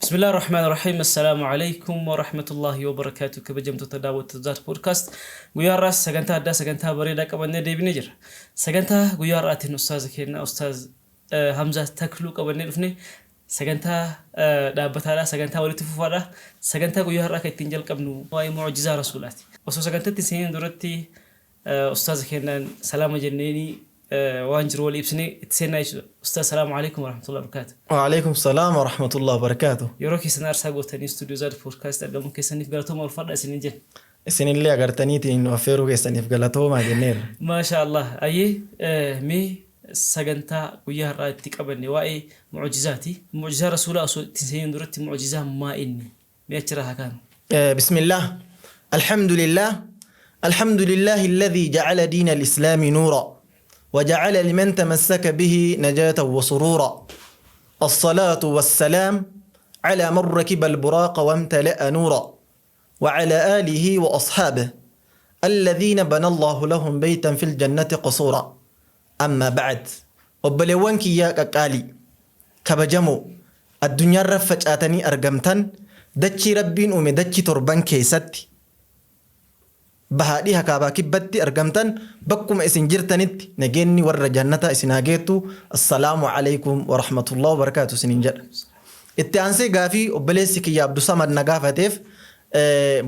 Bismillah ar-Rahmaan ar-Rahiim. Assalaamu alaikum wa rahmatullahi wa barakaatu. Kabajamtoota daawwattoota Zaat Podcast. Guyyaa har'aas sagantaa addaa, sagantaa bareedaa qabannee deebinee jira. Sagantaa guyyaa har'aatiin ustaaza keenya Ustaaz Hamzaa Takluu qabannee dhufne. Sagantaa dhaabbataadha, sagantaa walitti fufaadha. Sagantaa guyyaa har'aa kan ittiin jalqabnu waa'ee mu'jizaa Rasuulaati. Osoo sagantaatti hin seeniin duratti ustaaza keenyaan salaama jenneeni waan jiru walii ibsinee itti seennaa jechuudha. Ustaaz, salaamu alaikum wa rahmatullahi wa barakaatu. Waalaikum salaam wa rahmatullahi wa barakaatu. Yeroo keessan aarsaa gootanii istuudiyoo Zaad Podcast argamuu keessaniif galatooma, ulfaadha isiniin jenna. Isinillee agartaniitiin nu affeeruu keessaniif galatoomaa jenneerra. Maasha Allah. Ayyee, mee sagantaa guyyaa har'aa itti qabanne waa'ee mu'jizaati. Mu'jizaa Rasuulaa osoo itti hin seeniin duratti mu'jizaan maa inni? Mee achirraa haa kaanu. Bismillah. Alhamdulillah. Alhamdulillah alladhi ja'ala diina al-islaami nuura. وجعل لمن تمسك به نجاة وسرورا. الصلاة والسلام على من ركب البراق وامتلأ نورا، وعلى آله وأصحابه الذين بنى الله لهم بيتا في الجنة قصورا. أما بعد، obboleewwan kiyya qaqqaalii kabajamoo addunyaarra facaatanii argamtan, dachii Rabbiin uume dachii torban keessatti bahaa dhiha, kaabaa kibbatti argamtan, bakkuma isin jirtanitti nageenyi warra jannataa isin haa geettu. Assalaamu alaikum warahmatullahi wabarakaatu isiniin jedha. Itti aansee gaafii obboleessi kiyya Abdusamad na gaafateef,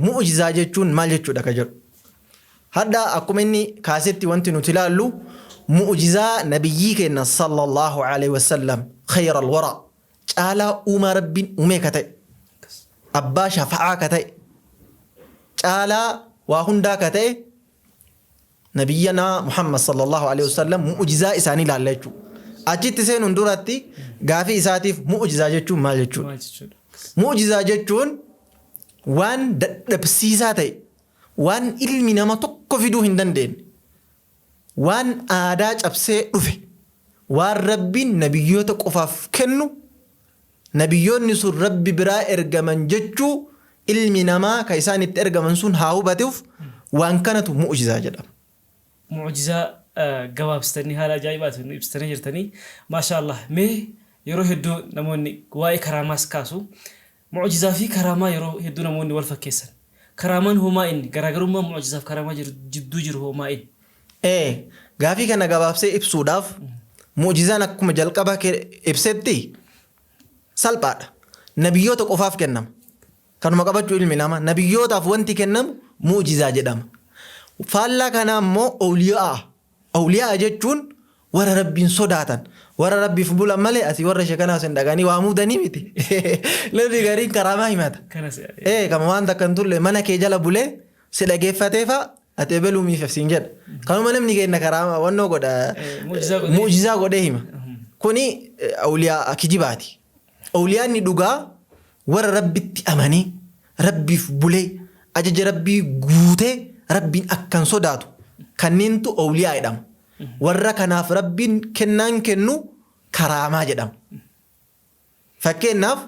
mu'jizaa jechuun maal jechuudha ka jedhu. Hadha akkuma inni kaasetti wanti nuti ilaallu mu'jizaa nabiyyii keenya sallallahu alaihi wasallam, khayra alwara, caalaa uumaa Rabbiin uumee ka ta'e, abbaa shafa'aa ka ta'e, caalaa waa hundaa ka ta'e, nabiyyanaa Muhammad sallallahu alaihi wasallam mu'jizaa isaanii ilaalla jechuudha. Achitti seenuun duratti gaafii isaatiif mu'jizaa jechuun maal jechuudha? Maal jechuudha? Mu'jizaa jechuun waan dadhabsiisaa ta'e, waan ilmi nama tokko fiduu hin dandeenye, waan aadaa cabsee dhufe, waan Rabbiin nabiyyoota qofaaf kennu, nabiyyoonni sun Rabbi biraa ergaman jechuu ilmi namaa ka isaan itti ergaman sun haa hubatuuf, waan kanatu mu'jizaa jedhama. Mu'jizaa gabaabsitanii haala ajaa'ibaatiin nu ibsitanii jirtanii. Maasha Allah. Mee yeroo hedduu namoonni waa'ee karaamaas kaasu. Mu'jizaa fi karaamaa yeroo hedduu namoonni wal fakkeessan. Karaamaan homaa inni? Garaagarummaa mu'jizaa fi karaamaa jiru jidduu jiru homaa inni? Gaafii kana gabaabsee ibsuudhaaf, mu'jizaan akkuma jalqaba ibsetti salphaadha. Nabiyyoota qofaaf kennama. Kanuma qabachuu ilmi namaa, nabiyyootaaf wanti kennamu mu'jizaa jedhama. Faallaa kanaa immoo awliyaa. Awliyaa jechuun warra Rabbiin sodaatan, warra Rabbiif bulan malee asii warra shekanaa isin dhaqanii waa muudanii miti. Namni gariin karaamaa himata. Kanas. Kama waan takka hin tulle mana kee jala bulee si dhageeffatee fa'a ati ebeluu miif siin jedha. Kanuma namni keenya karaamaa wannoo godha. Mu'jizaa godhee. Mu'jizaa godhee hima. Kuni awliyaa kijibaati. Awliyaanni dhugaa warra Rabbitti amanee, Rabbiif bulee, ajaja Rabbii guutee, Rabbiin akkan sodaatu kanneentu awliyaa jedhama. Warra kanaaf Rabbiin kennaan kennu karaamaa jedhama. Fakkeenyaaf,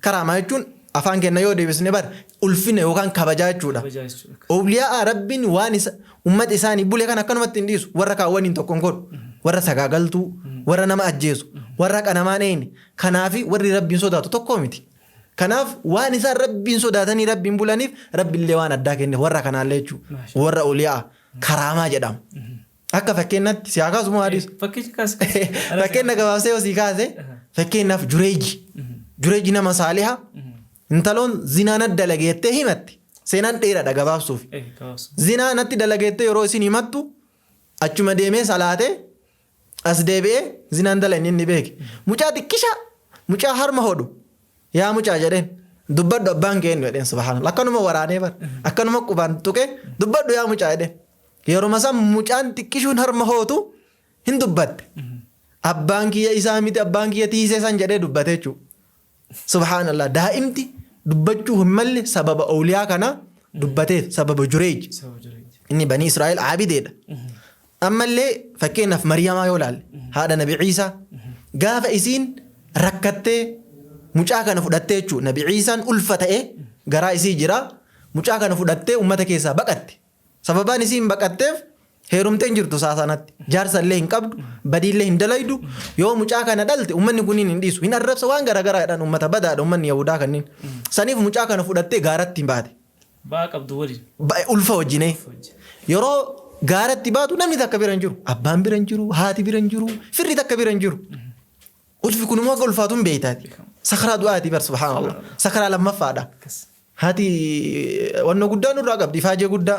karaamaa jechuun afaan keenya yoo deebisne bar ulfina yookaan kabajaa jechuudha. Kabajaa jechuudha. Awliyaa Rabbiin waan isa ummata isaanii bule kan akkanumatti hin dhiisu, warra kaawwaniin tokko hin godhu, warra sagaagaltuu, warra nama ajjeesu, warra qanamaan eeyne kanaafi warri Rabbiin sodaatu tokko miti. Kanaaf waan isaan Rabbiin sodaatanii Rabbiin bulaniif Rabbiillee waan addaa kenneef warra kanaallee jechuudha. Warra awliyaa karaamaa jedhama. Akka fakkeenyatti si haa kaasu moo hadiisu? Fakkeenya kaas. Fakkeenya gabaabsee yoo sii kaase, fakkeenyaaf Jureeji. Jureeji nama saaliha, intaloon zinaa natti dalageettee himatte. Seenaan dheeraadha gabaabsuuf. Gabaabsu. Zinaa natti dalageettee yeroo isin himattu achuma deemee salaatee as deebi'ee zinaan dalagne inni beeke. Mucaa xiqqishaa, mucaa harma hodhu, "Yaa mucaa," jedheen, "dubbadhu, abbaan kee eenyu?" jedheen. Subhaanallah, akkanuma waraanee bar, akkanuma qubaan tuqee, "Dubbadhu yaa mucaa," jedheen. Yeruma san mucaan xiqqishuun harma hootu hin dubbatte. "Abbaan kiyya isaa miti, abbaan kiyya tiisee san," jedhee dubbate jechuudha. Subhaanallah, daa'imti dubbachuu hin malle sababa awliyaa kana dubbateef, sababa Jureej. Sababa jireenya. Inni banii Israa'el aabideedha. Ammallee fakkeenyaaf Mariyamaa yoo ilaalle, haadha Nabi Ciisaa, gaafa isiin rakkattee mucaa kana fudhattee jechuudha. Nabi Ciisaan ulfa ta'ee garaa isii jira. Mucaa kana fudhattee uummata keessaa baqatte. Sababaan isiin baqatteef Heerumtee hin jirtu saa sanatti. Jaarsa illee hin qabdu, badii illee hin dalaydu. Yoo mucaa kana dhalte ummanni kunniin hin dhiisu. Hin arrabsa waan garaagaraa jedhan ummata badaadha ummanni Yahudaa kanniin. Saniif mucaa kana fudhattee gaaratti baate. Ba'aa qabdu waliin. Ulfa wajjinee. Yeroo gaaratti baatu namni takka bira hin jiru. Abbaan bira hin jiru, haati bira hin jiru, firri takka bira hin jiru. Ulfi kun immoo akka ulfaatu hin beektaati. Sakaraa du'aati bar subhaanallah. Sakaraa lammaffaadha. Haati wannoo guddaa nurraa qabdi ifaajee guddaa.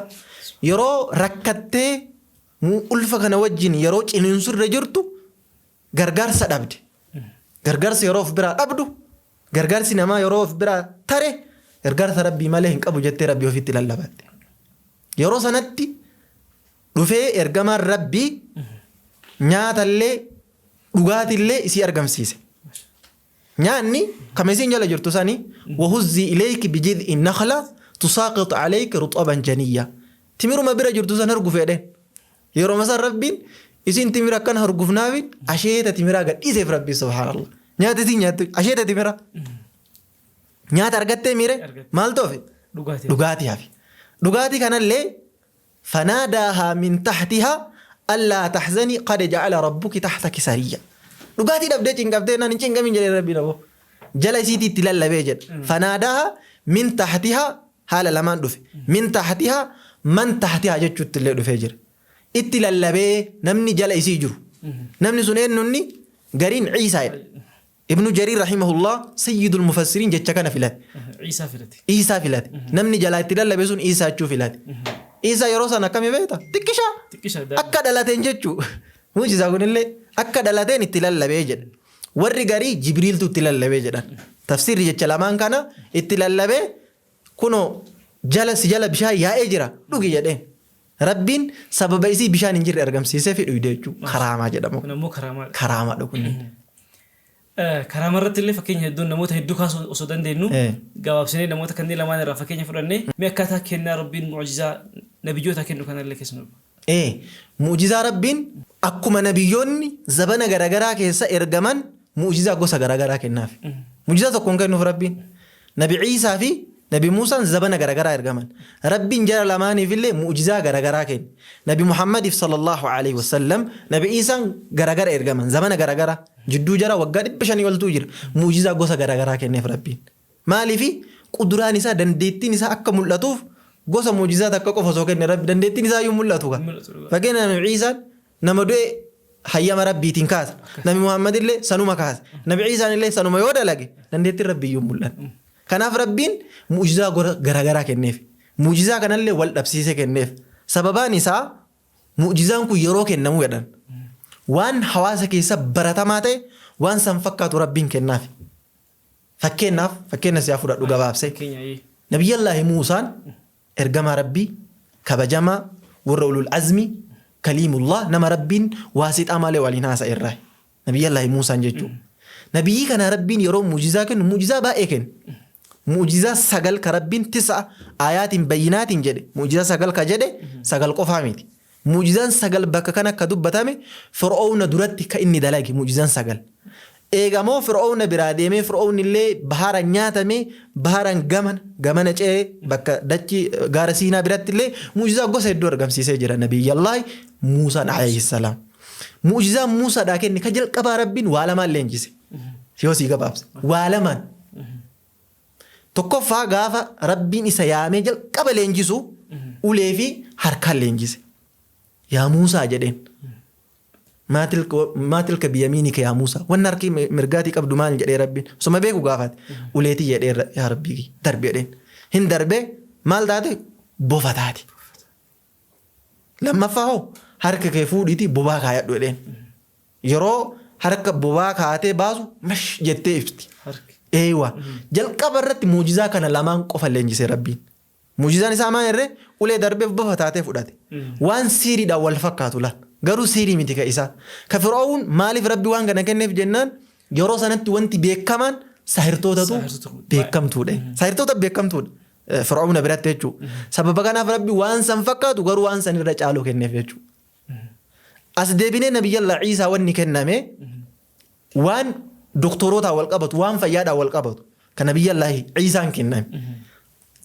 Yeroo rakkattee ulfa kana wajjin yeroo ciniinsu irra jirtu gargaarsa dhabde. Gargaarsa yeroo of biraa dhabdu, gargaarsi namaa yeroo of biraa tare, gargaarsa Rabbii malee hin qabu jettee Rabbii ofitti lallabatte. Yeroo sanatti dhufee ergamaan Rabbii nyaatallee dhugaatillee isii argamsiise. Nyaanni kama isiin jala jirtu sani wahuzzii ilayki bijid'i nakhla tusaaqit alayki ruxaban janiyya. Timiruma bira jirtu san hargufi jedheen. Yeroma san Rabbiin isiin timira akkana hargufnaafi asheeta timiraa gad dhiiseef Rabbiin subhaanallah. Nyaata isiin nyaattu asheeta timira. Nyaata argattee miire Argatte. maaltu hafe? Dhugaatii. Dhugaatii hafe. Dhugaatii kanallee Fanaadaahaa min tahtihaa allaa tahzanii qad ja'ala rabbuki tahtaki sariyya. Dhugaatii dhabdee cinqamtee naan hin cinqamin jedhee Rabbiin aboo. Jala isiitii itti lallabee jedha. Fanaadaahaa min tahtihaa haala lamaan dhufe. Min tahtihaa man tahtihaa jechuutti illee dhufee jira. Itti lallabee namni jala isii jiru. Namni sun eenyunni gariin Ciisaa jedha. Ibnu Jariir rahimahullah sayyidul mufassiriin jecha kana filate. Iisaa filate. Iisaa filate. Namni jalaa itti lallabe sun Iisaa jechuu filate. Iisaa yeroo san akkami beekta? Xiqqishaa. Xiqqisha daa'ima. Akka dhalateen jechuu. Mucizaa kunillee akka dhalateen itti lallabee jedha. Warri garii Jibriiltu itti lallabee jedhan. Tafsiirri jecha lamaan kana itti lallabee kunoo jala si jala bishaan yaa'ee jira dhugi jedheen. Rabbiin sababa isii bishaan hin jirre argamsiiseefi dhuyde jechuudha. Karaamaa jedhama. Kun ammoo karaamaadha. Karaamaadha kunniin. Karaama irratti illee fakkeenya hedduun namoota hedduu kaasuu osoo dandeenyu gabaabsinee namoota kanneen lamaan irraa fakkeenya fudhannee mee akkaataa kennaa Rabbiin mu'jizaa nabiyyoota kennu kanallee keessa nu Ee, mu'jizaa Rabbiin akkuma nabiyyoonni zabana garagaraa keessa ergaman mu'jizaa gosa garagaraa kennaafi. Mu'jizaa tokko hin kennuuf Rabbiin. Nabi Iisaa fi Nabi Muusaan zabana garagaraa ergaman. Rabbiin jara lamaaniifillee mu'jizaa garagaraa kenne. Nabi Muhammadiif sallallaahu aleyhi wa sallam Nabi Iisaan garagara ergaman. Zamana garagaraa. Jidduu jara waggaa 500 oltuu jira. Mu'jizaa gosa garagaraa kenneef Rabbiin. Maaliifi? Quduraan isaa dandeettiin isaa akka mul'atuuf gosa mu'jizaa takka qofa osoo kenne Rabbi dandeettiin isaa iyyuu hin mul'atu kaa. Hin mul'atu dhugaa. Fakkeenyaaf Nabi Iisaan Nama du'e hayyama Rabbiitiin kaasa. Nabi Muhammadillee sanuma kaase. Nabi Iisaanillee sanuma yoo dalage dandeettiin Rabbiiyyuu hin mul'anne. Kanaaf Rabbiin mu'jizaa gora garagaraa kenneef. Mu'jizaa kanallee wal dhabsiisee kenneef. Sababaan isaa mu'jizaan kun yeroo kennamu jedhan waan hawaasa keessa baratamaa ta'e waan san fakkaatu Rabbiin kennaaf. Fakkeennaaf fakkeenna si haa fudhadhu gabaabsee. Fakkeenya ee. Nabiyyallaahi Muusaan Ergamaa Rabbii kabajamaa warra ulul azmii kaliimullah nama Rabbiin waasixaa malee waliin haasa'e irraayi. Nabiyyallaahi Muusaan jechuu. Nabiyyii kanaa Rabbiin yeroo mu'jizaa kennu mu'jizaa baay'ee kenne. Mu'jizaa 9 ka Rabbiin tis'a aayaatiin bayyinaatiin jedhe mu'jizaa 9 ka jedhe 9 qofaa miti. Mu'jizaan 9 bakka kana ka dubbatame Fir'oowna duratti ka inni dalage mu'jizaan 9. Eega moo Fir'oowna biraa deemee Fir'oownillee baharan nyaatamee baharan gamana gamana ce'ee bakka dachii gaara Siinaa birattillee mu'jizaa gosa hedduu argamsiisee jira Nabiyyallaahi Muusaan alayhi salaam. Mu'jizaan Muusaadhaa kenne ka jalqabaa Rabbiin waa lamaan leenjise. Yoo sii gabaabse waa lamaan. Tokkoffaa gaafa Rabbiin isa yaamee jalqaba leenjisu ulee fi harkaan leenjise. Yaa Muusaa jedheen. Maa tilka maa tilka biyamiinika yaa Muusaa. Wanni harki mirgaatii qabdu maal jedhee Rabbiin. Osoma beeku gaafate. Uleetii jedhee yaa Rabbii darbi jedheen. Hin darbee maal taate bofa taate. Lammaffaa hoo harka kee fuudhiitii bobaa kaayadhu jedheen. Yeroo harka bobaa kaa'atee baasu mash jettee ibsti. Harki. Eeywa. Jalqaba irratti muujizaa kana lamaan qofa leenjise Rabbiin. Muujizaan isaa maal irree ulee darbeef bofa taatee fudhate. Waan siiriidhaan wal fakkaatu laal. Garuu siirii miti ka isaa. Ka Fir'aawun maaliif Rabbi waan kana kenneef jennaan yeroo sanatti wanti beekamaan saahirtootatu Saahirtoota beekamtuudha. Saahirtoota beekamtuudha. Fir'aawna biratti jechuudha. Sababa kanaaf Rabbi waan san fakkaatu garuu waan san irra caalu kenneef jechuudha. As deebinee Nabiyyallah Iisaa wanni kenname waan doktorootaan wal qabatu, waan fayyaadhaan wal qabatu kan Nabiyyallaahi Iisaan kenname.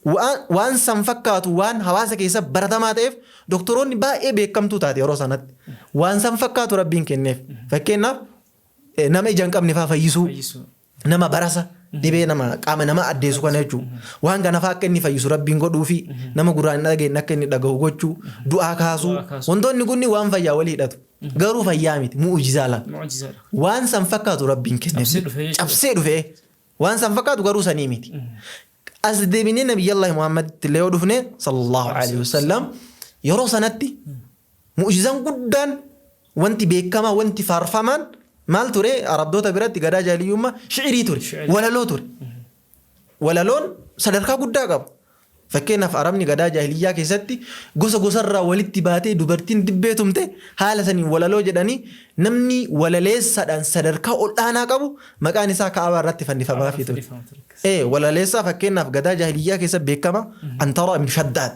Waan san fakkaatu waan hawaasa keessa baratamaa ta'eef doktoroonni baay'ee beekamtuu taate yeroo sanatti. Waan san fakkaatu Rabbiin kenneef. Fakkeenyaaf nama ija hin qabne faa fayyisuu. Nama barasa dhibee nama qaama nama addeessu kana jechuudha. Waan kana faa akka inni fayyisu Rabbiin godhuu fi nama gurraan hin dhageenye akka inni dhagahu gochuu, du'aa kaasuu. Wantoonni kunniin waan fayyaa walii hidhatu. Garuu fayyaa miti mu'ujizaa laal. Waan san fakkaatu Rabbiin kenneef. Cabsee dhufee. Waan san fakkaatu garuu sanii miti. As deebinee Nabiyyallahi Muhammaditti illee yoo dhufne sallallahu alaihi wasallam yeroo sanatti mu'jizaan guddaan wanti beekamaa wanti faarfamaan maal ture Arabdoota biratti gadaa jaahiliyyummaa shi'irii ture walaloo ture. Walaloon sadarkaa guddaa qaba. Fakkeenyaaf Arabni gadaa jaahiliyyaa keessatti gosa gosarraa walitti baatee dubartiin dibbee tumte haala saniin walaloo jedhanii namni walaleessaadhaan sadarkaa ol'aanaa qabu maqaan isaa Ka'abaa irratti fannifamaafii ture. Ee walaleessaa fakkeenyaaf gadaa jaahiliyyaa keessa beekama Antaraa ibn Shaddaad.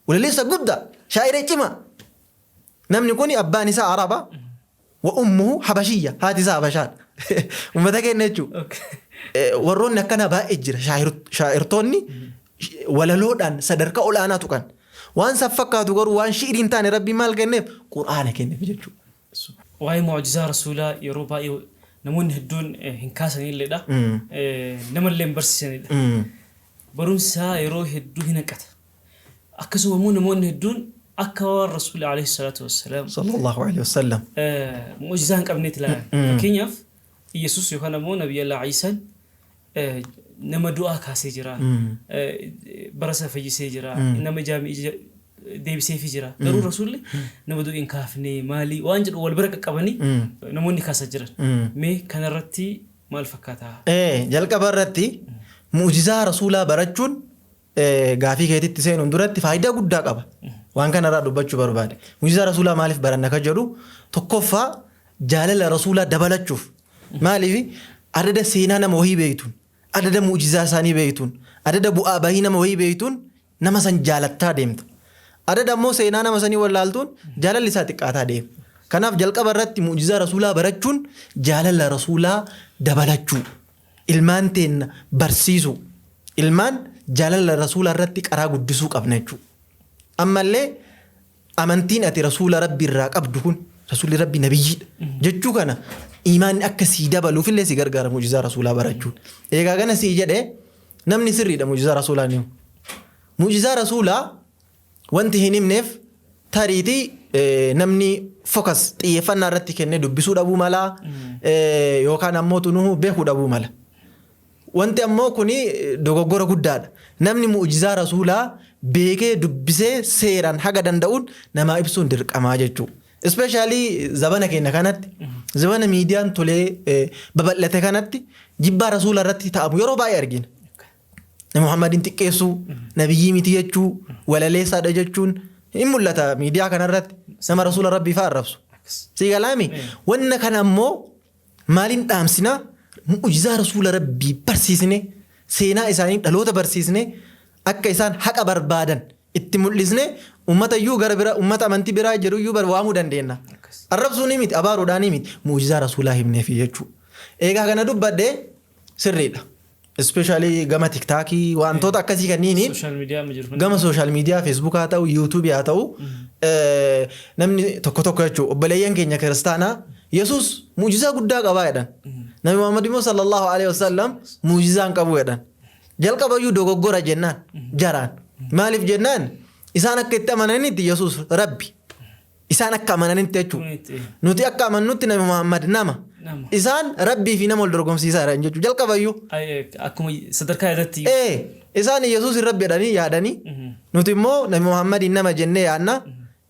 Walaleessa guddaa shaa'iree cimaa. Namni kun abbaan isaa Araba wa ummuhu Habashiyya haati isaa Habashaadha. Uummata keenya jechuudha. Warroonni akkanaa baay'ee jira. Shaa'irtoonni walaloodhaan sadarkaa ol'aanaa tuqan. Waan san fakkaatu garuu waan shi'irii hin taane Rabbiin maal kenneef? Qur'aana kenneef jechuudha. Waa'ee mu'jizaa Rasuulaa yeroo baay'ee namoonni hedduun hin kaasanilleedha. Namallee hin barsiisanidha. Barumsi isaa yeroo hedduu hin hanqata. Akkasuma immoo namoonni hedduun akka waan Rasuulli alayhi salaatu wassalaam Sallallahu alayhi wasallam. mu'jizaa hin qabneetti ilaalan. Fakkeenyaaf Iyyasuus yookaan ammoo Nabiyyallaa Iisaan nama du'aa kaasee jira. Barasa fayyisee jira. Nama jaame ija deebiseefii jira. Garuu Rasuulli nama du'e hin kaafne maali waan jedhu wal bira qaqqabanii namoonni kaasaa jiran. Mee kanarratti maal fakkaata? Jalqaba irratti mu'jizaa Rasuulaa barachuun gaafii keetitti seenuun duratti faayidaa guddaa qaba. Waan kanarraa dubbachuu barbaade. Mu'jizaa Rasuulaa maaliif baranna ka jedhu tokkoffaa jaalala Rasuulaa dabalachuuf. Maaliif adada seenaa nama wahii beeytuun, adada mu'jizaa isaanii beeytuun, adada bu'aa bahii nama wahii beeytuun nama san jaalattaa deemta. Adada ammoo seenaa nama sanii wallaaltuun jaalalli isaa xiqqaataa deema. Kanaaf jalqaba irratti mu'jizaa Rasuulaa barachuun jaalala Rasuulaa dabalachuu. Ilmaan teenna barsiisuu. Ilmaan jaalala Rasuulaa irratti qaraa guddisuu qabna jechuudha. Ammallee amantiin ati Rasuula Rabbi irraa qabdu kun Rasuulli Rabbi nabiyyiidha jechuu kana iimaanni akka sii dabaluufillee si gargaara mu'jizaa Rasuulaa barachuun. Eegaa kana sii jedhe namni sirriidha mu'jizaa Rasuulaa ni himu. Mu'jizaa Rasuulaa wanti hin himneef tariitii namni focus xiyyeeffannaa irratti kennee dubbisuu dhabuu mala yookaan ammoo tunuhu beekuu dhabuu mala. Wanti ammoo kuni dogoggora guddaadha. Namni mu'jizaa Rasuulaa beekee dubbisee seeraan haga danda'uun namaa ibsuun dirqamaa jechuudha. Especially zabana keenya kanatti zabana miidiyaan tolee babal'ate kanatti jibbaa Rasuula irratti ta'amu yeroo baay'ee argina. Muhammadiin xiqqeessuu, nabiyyii miti jechuu, walaleessaadha jechuun hin mul'ata miidiyaa kanarratti nama Rasuula Rabbii fa'aa arrabsu. Sii galaami? Wanna kana ammoo maaliin dhaamsina? Mu'ujizaa Rasuula Rabbii barsiisne, seenaa isaanii dhaloota barsiisne, akka isaan haqa barbaadan itti mul'isne ummata iyyuu gara bira ummata amantii biraa jiru iyyuu bar waamuu dandeenya. Arrabsuunii miti, abaaruudhaanii miti, mu'ujizaa Rasuulaa himneefi jechuudha. Eegaa kana dubbadhe sirriidha. Especially gama tiktaakii wantoota akkasii kanniiniin Social media amma jiru. gama social media Facebook haa ta'u YouTube haa ta'u namni tokko tokko jechuudha obboleeyyan keenya kiristaanaa Yesuus mu'jizaa guddaa qabaa jedhan. Nabi Muhammad immoo sallallahu alaihi wasallam mu'jizaa hin qabu jedhan. Jalqabayyuu dogoggora jennaan jaraan. Maaliif jennaan isaan akka itti amananitti Yesuus Rabbi. Isaan akka amananitti jechuudha. Nuti akka amannutti Nabi Muhammad nama. Nama. Isaan Rabbii fi nama wal dorgomsiisaa jiran jechuudha. Jalqabayyuu. Akkuma sadarkaa irratti. Ee, isaan Yesuusin Rabbi jedhanii yaadanii nuti immoo Nabi Muhammadiin nama jennee yaadna.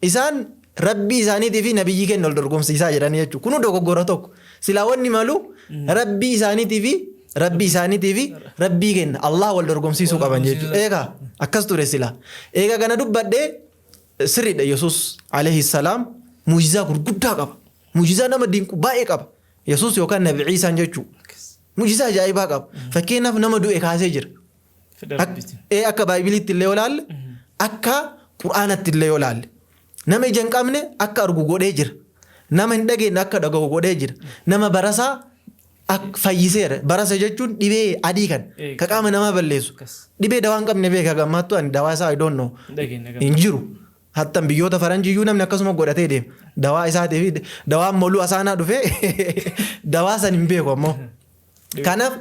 Isaan Rabbii isaaniitii fi nabiyyii keenya wal dorgomsiisaa jiranii jechuudha. Kunuu dogoggora tokko. Silaa wanni malu Rabbii isaaniitii fi Rabbii isaaniitii fi Rabbii keenya Allah wal dorgomsiisuu qaban jechuudha. Eegaa akkas ture silaa. Eegaa kana dubbadhee Sirriidha Yesuus alayhi salaam mu'jizaa gurguddaa qaba. Mu'jizaa nama dinqu baay'ee qaba. Yesuus yookaan Nabi Iisaan jechuu. Mu'jizaa ajaa'ibaa qaba. Fakkeenyaaf nama du'e kaasee jira. Fedha Rabbiitiin. Akka Baaybiliitti illee yoo laalle, akka Qur'aanatti illee yoo laalle. Nama ija hin qabne akka argu godhee jira. Nama hin dhageenye akka dhagahu godhee jira. Nama barasaa Fayyiseera. Barasa jechuun dhibee adii kan ka qaama namaa balleessu. Dhibee dawaa hin qabne beeka gammaattu ani dawaa isaa I don't know. Hin jiru. Hattan biyyoota faranjiyyuu namni akkasuma godhatee deema. Dawaa isaatii fi dawaan moluu asaanaa dhufee dawaa san hin beeku ammoo. Kanaaf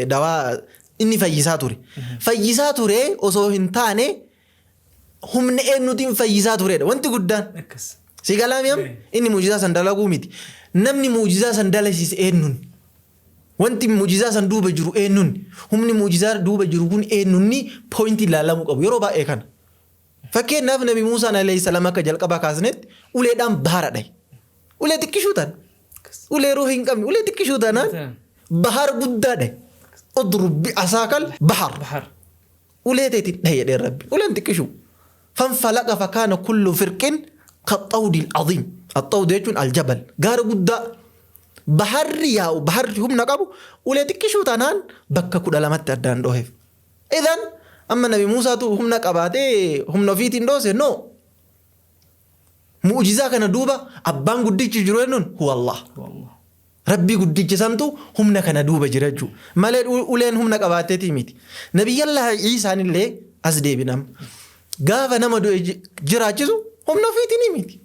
dawaa inni fayyisaa ture. Fayyisaa ture osoo hin taane humna eenyuutiin fayyisaa turedha wanti guddaan. Si galaa mi'am? Inni muujizaa san dalaguu miti. Namni muujizaa san dalasiise eenyuun? Wanti muujizaa san duuba jiru eenyuun? Humni muujizaa duuba jiru kun eenyuun pooyintii ilaalamuu qabu yeroo baay'ee kana. Fakkeenyaaf Nabi Muusaan alayhi salaam akka jalqabaa kaasnetti uleedhaan bahara dhahe. Ulee xiqqishuu tana. Ulee ruuhii hin qabne ulee xiqqishuu tanaan bahar guddaa dhahe. Udrub bi asaakal bahar. Bahar. Ulee teetiin dhahi jedheen Rabbi. Uleen xiqqishuu. Fanfalaqa fakaana kullu firqin kaxxawdil aziim. Axxawd jechuun aljabal. Gaara guddaa. Baharri yaa'u baharri humna qabu ulee xiqqishuu tanaan bakka 12tti addaan dhooheef. Idan amma Nabi Muusaatu humna qabaatee humna ofiitiin dhoose? No. Mu'jizaa kana duuba abbaan guddichi jiru eenyuun? Huwa Allah. Rabbii guddicha santu humna kana duuba jira jechuudha. Malee uleen humna qabaatteetii miti. Nabiyyallaahi Iisaan illee as deebina amma. Gaafa nama du'e jiraachisu humna ofiitiin miti.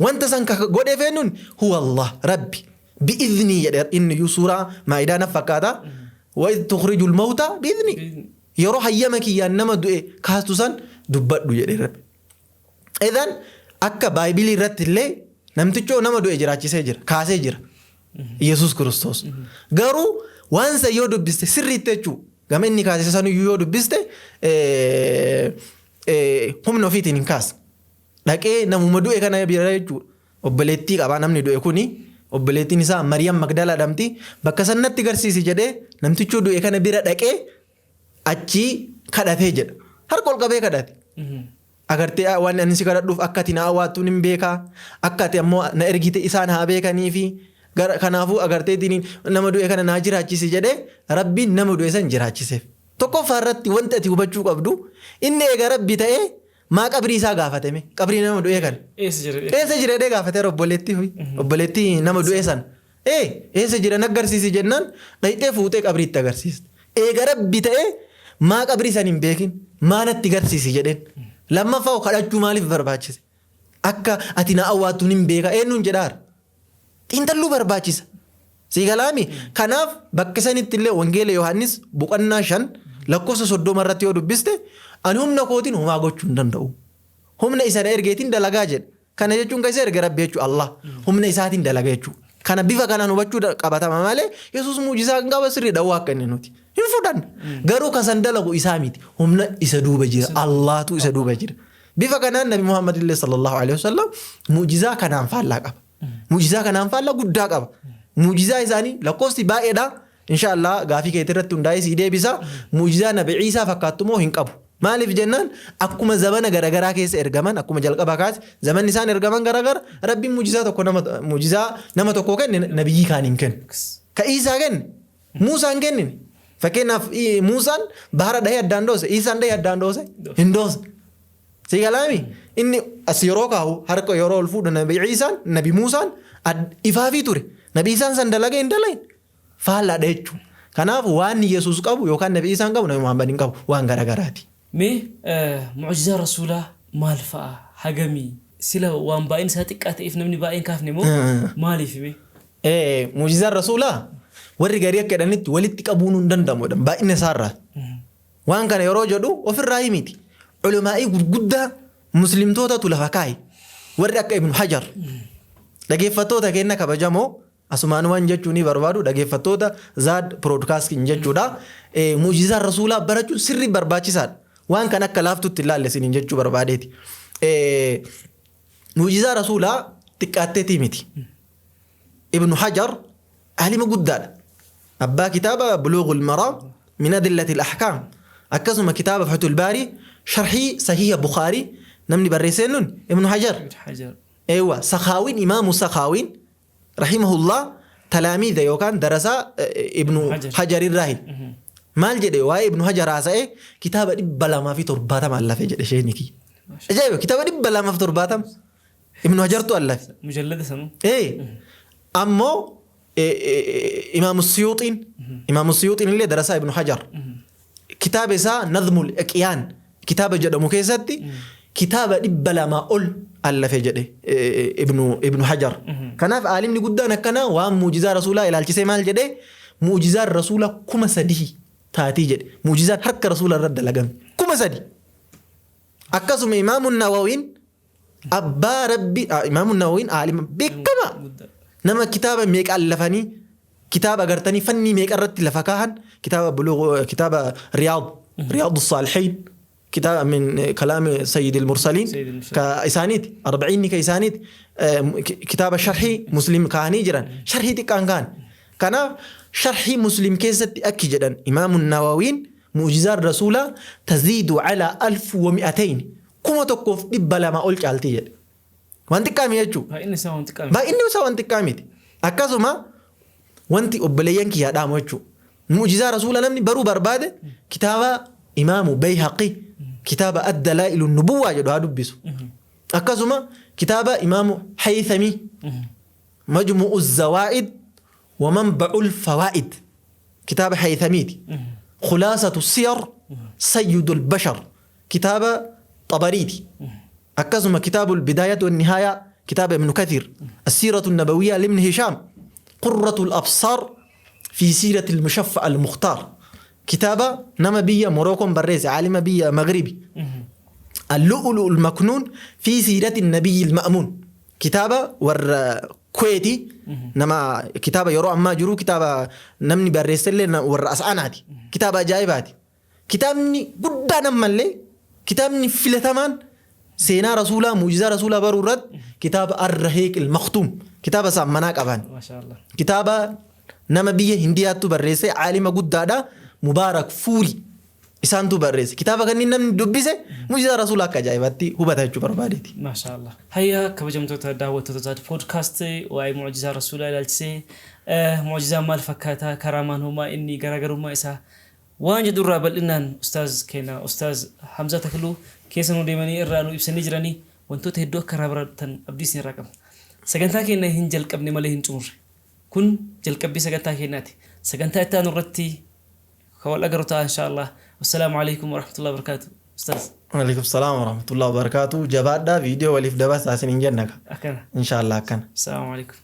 Wanta san ka godheef eenyuun? Huwa Allah, Rabbi. Bi'iznii jedhe inni iyyuu suuraa Maa'idaa naf fakkaata. Wa idh tukhrijul mawta bi'iznii. Yeroo hayyama kiyyaan nama du'e kaastu san dubbadhu jedhe Rabbi. Idan akka Baaybilii irratti illee namtichoo nama du'e jiraachisee jira, kaasee jira. Yesuus Kiristoos. Garuu waan san yoo dubbiste sirriitti jechuu gama inni kaasise saniyyuu yoo dubbiste humna ofiitiin hin kaasne. Dhaqee namuma du'e kana bira jechuudha. Obboleettii qaba namni du'e kuni obboleettiin isaa Mariyam Magdalaa dhamti bakka san natti garsiisi jedhee namtichoo du'e kana bira dhaqee achii kadhatee jedha. Harka ol qabee kadhate. Agartee waan ani si kadhadhuuf akka ati na awwaattu nin beeka. Akka ati ammoo na ergite isaan haa beekaniifi. Gara kanaafuu agartee diniin nama du'e kana naa jiraachisi jedhee Rabbiin nama du'e san jiraachiseef. Tokkoffaa irratti wanti ati hubachuu qabdu inni eega Rabbi ta'ee maa qabrii isaa gaafate mee? Qabrii nama du'ee kana. Eessa jira? Eessa jira jedhee gaafateera obboleettii ofii. Obboleettii nama du'ee sana. Ee eessa jira na agarsiisi jennaan dhayxee fuutee qabrii itti agarsiiste. Eega Rabbi ta'ee maa qabrii san hin beekin maa natti garsiisi jedheen. Lammaffaa hoo kadhachuu maaliif barbaachise? Akka ati na awwaattu nin beeka eenyuun jedhaara? Xiinxalluu barbaachisa. Sii galaami? Kanaaf bakka sanitti illee Wangeela Yohaannis boqonnaa 5 lakkoofsa 30 irratti yoo dubbiste ani humna kootiin homaa gochuu hin danda'u. Humna isa na ergeetiin dalagaa jedha. Kana jechuun kan isa erge Rabbi jechuudha Allah. Humna isaatiin dalaga jechuudha. Kana bifa kanaan hubachuu qabatama malee Yesuus muujizaa kan qaba sirriidha waa akka inni nuti. Hin fudhanna. Garuu kan san dalagu isaa miti. Humna isa duuba jira. Allahtu isa duuba jira. Bifa kanaan Nabi Muhammad illee sallallahu alaihi wasallam muujizaa kanaan faallaa qaba. Muujizaa kanaan faallaa guddaa qaba. Muujizaa isaanii lakkoofsi baay'eedha. Insha Allah gaafii keetii irratti hundaa'ee sii deebisa. Muujizaa Nabi Iisaa fakkaattu moo hin qabu. Maaliif jennaan akkuma zamana garagaraa keessa ergaman akkuma jalqaba kaase zamanni isaan ergaman garagara Rabbiin muujizaa tokko nama muujizaa nama tokkoo kenne nabiyyii kaan hin kennu. Ka Iisaa kenne Muusaan kennine. Fakkeenyaaf Muusaan bahara dhahee addaan dhoose Iisaan dhahee addaan dhoose hin dhoosne. Si galaami inni as yeroo kaahu harka yeroo ol fuudhu Nabi Iisaan Nabi Muusaan ifaafii ture. Nabi Iisaan san dalagee hin dalagne. Faallaadha jechuudha. Kanaaf waan Yesuus qabu yookaan Nabi Iisaan qabu Nabi Muhammad hin qabu waan garagaraati. Mee mu'jizaan Rasuulaa maal fa'a? Hagami? Sila waan baay'inni isaa xiqqaa ta'eef namni baay'een kaafne moo maaliifi mee? Mu'jizaan Rasuulaa warri garii akka jedhanitti walitti qabuun hin danda'amu jedhan baay'ina isaarraa. Waan kana yeroo jedhu ofirraa miti. Ulamaa'ii gurguddaa muslimtootatu lafa kaa'e. Warri akka Ibnu Hajar. Dhageeffattoota keenya kabajamoo Asumaan waan jechuunii barbaadu dhageeffattoota Zaad Broadcasting jechuudha. Mu'jizaa Rasuulaa barachuun sirrii barbaachisaadha. Waan kan akka laaftutti hin laalle isiniin jechuu barbaadeeti. Mu'jizaa Rasuulaa xiqqaatteetii miti. Ibnu Hajar alima guddaadha. Abbaa kitaaba Buluughul Maraam min Adillatil Ahkaam akkasuma kitaaba Fathul Baarii sharhii Sahiha Bukhaarii namni barreessee nun Ibnu Hajar. Eewwa Sakhaawin Imaamu Sakhaawin rahimahullah talaamiiza yookaan darasaa Ibnu Hajar irraahi. Maal jedhe waa'ee Ibnu Hajar haasa'ee kitaaba 270 allafe jedhe sheekni kiyya. Ajaa'iba kitaaba 270 Ibnu Hajartu allafe. Mujallada sanuu. Ee ammoo Imaamu Suyuuxiin, Imaamu Suyuuxiin illee darasaa Ibnu Hajar, kitaaba isaa Nadmul Iqyaan kitaaba jedhamu keessatti kitaaba 200 ol allafe jedhe Ibnu Hajar. Kanaaf aalimni guddaan akkanaa waan mu'jizaa Rasuulaa ilaalchisee maal jedhe? Mu'jizaan Rasuula 3000 taatii jedhe. Mu'jizaan harka Rasuula irra dalagame 3000. Akkasuma Imaamu Nawawiin abbaa Rabbi, Imaamu Nawawiin aalima beekamaa, nama kitaaba meeqa allafanii, kitaaba agartanii fannii meeqa irratti lafa kaahan, kitaaba Buluugh, kitaaba Riyaadu Saalihiin, kitaaba min kalaami Sayyidil Mursaliin ka isaaniiti, Arba'iinni ka isaaniiti, kitaaba sharhii Muslim kaahanii jiran, sharhii xiqqaan kahan. Kanaaf sharhii Muslim keessatti akki jedhan Imaamu Nawawiin: mu'jizaan Rasuulaa taziidu calaa alfu wa mi'atayn, 1200 ol caalti jedhe. Waan xiqqaa miti jechuudha. Baay'inni isaa waan xiqqaa miti. Baay'inni isaa waan xiqqaa miti. Akkasuma wanti obboleeyyan kiyyaa dhaamu jechuudha. Mu'jizaa Rasuula namni baruu barbaade kitaaba Imaamu Bayhaqi, kitaaba Ad-Dalaa'ilu Nubuwwaa jedhu haa dubbisu. Akkasuma kitaaba Imaamu Haythamii, Majmu'u Zawaa'id wa Manba'ul Fawaa'id, kitaaba Haythamiiti. Khulaasatu Siyar Sayyidul Bashar kitaaba Xabariiti. Akkasuma kitaabul Bidaayat wan Nihaayaa kitaaba Ibnu Kathiir, Assiiratu Nabawiyyaa Libni Hishaam, Qurratul Absaar fi Siiratil Mushaffa al Mukhtaar kitaaba nama biyya Morookoon barreesse, aalima biyya Maghribi, Al-Lu'lu'ul Maknuun fi Siirati Nabiyyil Ma'muun kitaaba warra Kuweeti, nama kitaaba yeroo ammaa jiru kitaaba namni barreessellee warra As'aanaati. Kitaaba ajaa'ibaati. Kitaabni guddaan ammallee kitaabni filatamaan seenaa Rasuulaa, mu'jizaa Rasuulaa baruu irratti kitaaba Ar-Rahiiq al-Makhtuum, kitaaba isaan manaa qaban. Maashaallah. Kitaaba nama biyya Hindiyaattu barreesse, aalima guddaadha, Mubaarak Fuuri isaantu barreesse. Kitaaba kanneen namni dubbise mu'jizaa Rasuulaa akka ajaa'ibaatti hubata jechuu barbaadeeti. Maashaallah. Hayya, kabajamtoota daawwattoota Zaad Podcast, waa'ee mu'jizaa Rasuulaa ilaalchisee, mu'jizaan maal fakkaata, karaamaan homaa inni garaagarummaa isaa waan jedhu irraa bal'inaan ustaaz keenya Ustaaz Hamzaa Takluu keessa nu deemanii irraa nu ibsanii jiranii, wantoota hedduu akka irraa baratan abdii isin irraa qabna. Sagantaa keenya hin jalqabne malee hin xumurre. Kun jalqabbii sagantaa keenyaati. Sagantaa itti aanu irratti kan wal agarru ta'a inshaa Allah. Wassalaamu alaikum warahmatullahi wabarakatuh. Ustaaz. Waalaikum salaam warahmatullahi wabarakatuh. Jabaadhaa, viidiyoo waliif dabarsaa isiniin jenna. Akkana. Inshaallah akkana. Assalaamu alaikum.